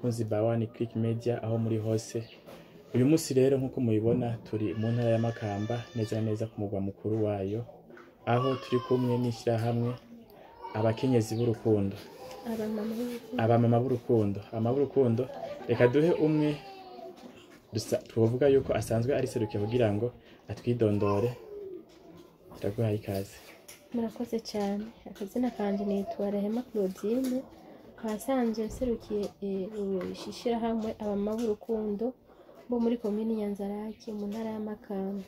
Bakunzi ba One Click Media aho muri hose. Uyu munsi rero, nk'uko mubibona, turi mu ntara ya Makamba, neza na neza ku mugwa mukuru wayo, aho turi kumwe n'ishyirahamwe Abakenyezi b'Urukundo. Abamama b'urukundo. Abamama b'urukundo, abamama b'urukundo. Reka duhe umwe twovuga yuko asanzwe ariserukiye kugira ngo atwidondore. Turaguhaye ikaze. Murakoze cyane. Akazina kanje nitwa Rehema Claudine, ahasanzwe nserukiye ishirahamwe Abamama b'Urukundo bo muri komini Nyanzarake, mu ntara ya Makamba,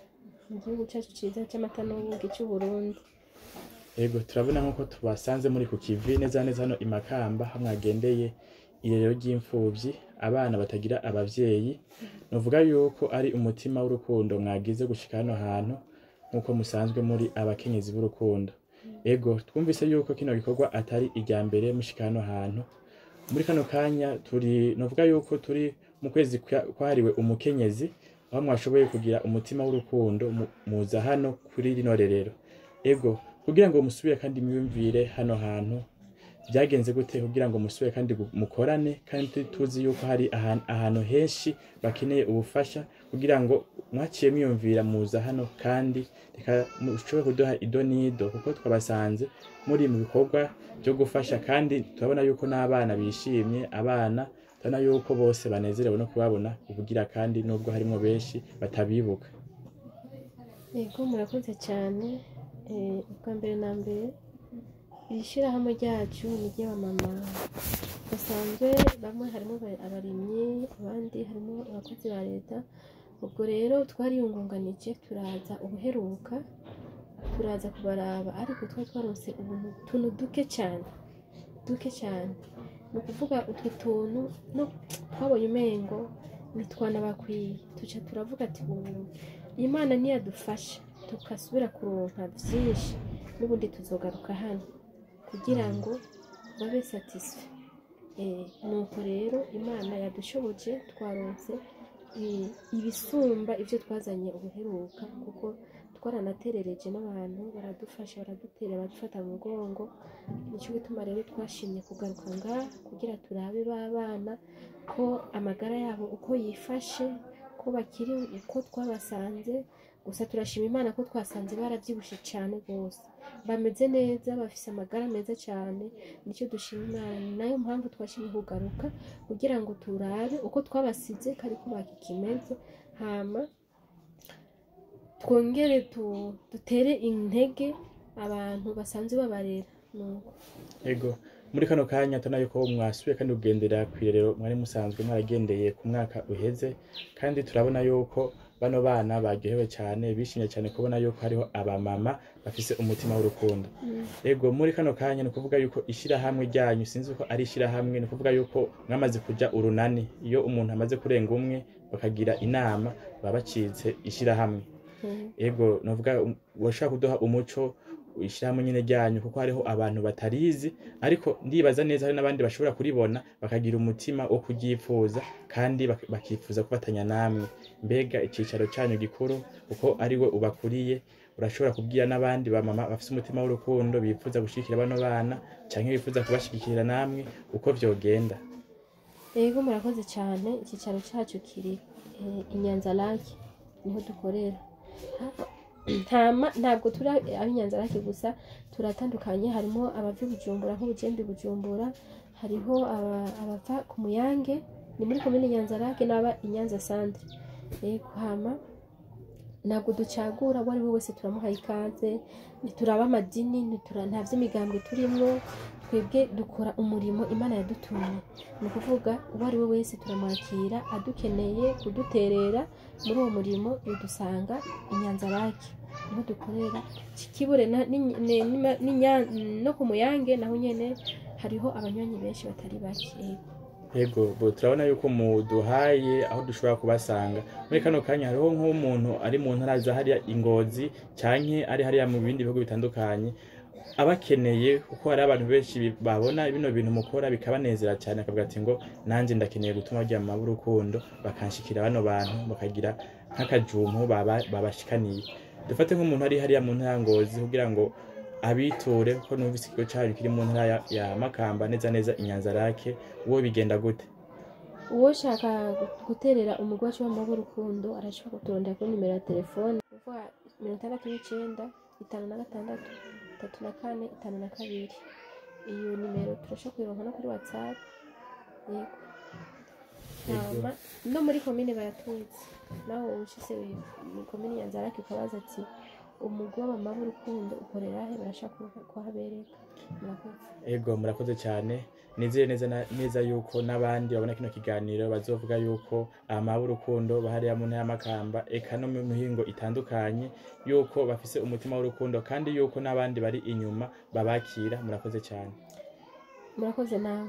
mu gihugu cyacu ciza c'amata n'ubuki c'Uburundi. Ego, turabona nkuko tubasanze muri ku kivi, neza neza hano i Makamba, aho mwagendeye irerero ry'imfuvyi, abana batagira abavyeyi. Nuvuga yuko ari umutima w'urukundo mwagize gushika hano hantu, nkuko musanzwe muri abakenyezi b'urukundo. Ego, twumvise yuko kino gikorwa atari irya mbere mushika hano hantu. Muri kano kanya turi, nuvuga yuko turi mu kwezi kwahariwe umukenyezi, aho mwashoboye kugira umutima w'urukundo muza hano kuri rino rerero. Ego, kugira ngo musubire kandi mwiyumvire hano hantu, byagenze gute kugira ngo musubire kandi mukorane, kandi tuzi yuko hari ahantu henshi bakeneye ubufasha, kugira ngo mwaciye mwiyumvira muza hano? Kandi reka mushobore kuduha ido n'ido, kuko twabasanze muri mu bikorwa byo gufasha, kandi turabona yuko n'abana bishimye. Abana turabona yuko bose banezerewe no kubabona ubugira kandi, nubwo harimo benshi batabibuka. Yego, murakoze cyane. Ubwa mbere na mbere, iri shyirahamwe ryacu ni iry'abamama basanzwe. Bamwe harimo abarimyi, abandi harimo abakozi ba leta. Ubwo rero twariyungunganije, turaza ubuheruka, turaza kubaraba, ariko twari twaronse ubuntu utuntu duke cyane, duke cyane. Ni ukuvuga utwo tuntu no twabonye umengo ntitwanabakwiye. Tuca turavuga ati ubu Imana niyadufasha tugasubira kuronka byinshi, n'ubundi tuzogaruka hano kugira ngo babe satisfait. Nuko rero Imana yadushoboje, twaronse ibisumba ibyo twazanye ubuheruka, kuko twaranaterereje n'abantu baradufasha, baradutera, baradufata mu mugongo. Nicyo gituma rero twashimye kugaruka ngaha kugira turabe ba bana ko amagara yabo uko yifashe, ko bakiri uko twabasanze. Gusa turashima Imana ko twasanze barabyibushe cyane rwose, bameze neza, bafise amagara meza cyane. Nicyo dushima Imana. Ni nayo mpamvu twashimye kugaruka kugira ngo turabe uko twabasize kari ko bakikimeze, hama twongere dutere intege abantu basanzwe babarera. Nuko. Ego, muri kano kanya tubona yuko mwasubiye kandi kugendera kw'irerero mwari musanzwe mwaragendeye ku mwaka uheze, kandi turabona yuko bano bana baryohewe cyane, bishimye cyane kubona yuko hariho abamama bafise umutima w'urukundo. Ego, muri kano kanya ni ukuvuga yuko ishirahamwe ryanyu, sinzi ko ari ishirahamwe, ni ukuvuga yuko mwamaze kuja urunani. Iyo umuntu amaze kurenga umwe bakagira inama, baba bacitse ishirahamwe. Ego, novuga woshobora kuduha umuco ishirahamwe nyene ryanyu, kuko hariho abantu batarizi, ariko ndibaza neza hari n'abandi bashobora kuribona bakagira umutima wo kuryifuza kandi bakifuza kufatanya namwe. Mbega icicaro canyu gikuru, kuko ari we ubakuriye, urashobora kubwira n'abandi bamama bafise umutima w'urukundo bifuza gushigikira bano bana canke bifuza kubashigikira namwe, uko vyogenda? Yego, murakoze cyane. Icyicaro cyacu kiri i Nyanza-Lac, niho dukorera. Ntabwo turi ab'Inyanza-Lac gusa, turatandukanye. Harimo abava i Bujumbura, nk'ubugembe Bujumbura, hariho abava ku Muyange, ni muri komine Nyanza-Lac, n'aba i Nyanza centre. Yego, hama ntabwo ducagura, uwo ari we wese turamuha ikaze. Ntituraba amadini, nta by'imigambwe turimo. Twebwe dukora umurimo Imana yadutumye. Ni ukuvuga uwo ari we wese turamwakira adukeneye kuduterera muri uwo murimo. Bidusanga i Nyanza-Lac, niho dukorera. Kibure no ku Muyange naho nyene hariho abanywanyi benshi batari bake. Yego. Ego, bo turabona yuko muduhaye aho dushobora kubasanga. Muri kano kanya hariho nk'umuntu ari mu ntara za hariya Ingozi canke ari hariya mu bindi bihugu bitandukanye abakeneye, kuko hari abantu benshi babona bino bintu mukora bikabanezera cyane, akavuga ati ngo nanje ndakeneye gutuma barya mu urukundo bakanshikira bano bantu, bakagira nk'akajumpu babashikaniye. Dufate nk'umuntu ari hariya mu ntara ya Ngozi, kugira ngo abiture, kuko numvise ikigo cyanyu kiri mu ntara ya Makamba, neza neza i Nyanza-Lac, uwo bigenda gute? Uwoshaka guterera umugwi wacu w'amababa w'urukundo arashobora kuturondera kuri nimero ya telefone, kuvuga 69 56 34 52. Iyo nimero turashobora kuyironka no kuri WhatsApp. Yego. Yego. Hama no muri komine baratuzi, naho ushitse muri komine Nyanzarake ukabaza ati umugwi w'abamama b'urukundo ukorera he, barashaka kuhabereka. Murakoze. Ego, murakoze cyane. Nizeye neza neza yuko n'abandi babona kino kiganiro bazovuga yuko abamama b'urukundo bahariya mu ntara ya Makamba, eka no mu mihingo itandukanye, yuko bafise umutima w'urukundo kandi yuko n'abandi bari inyuma babakira. Murakoze cyane. Murakoze nawe.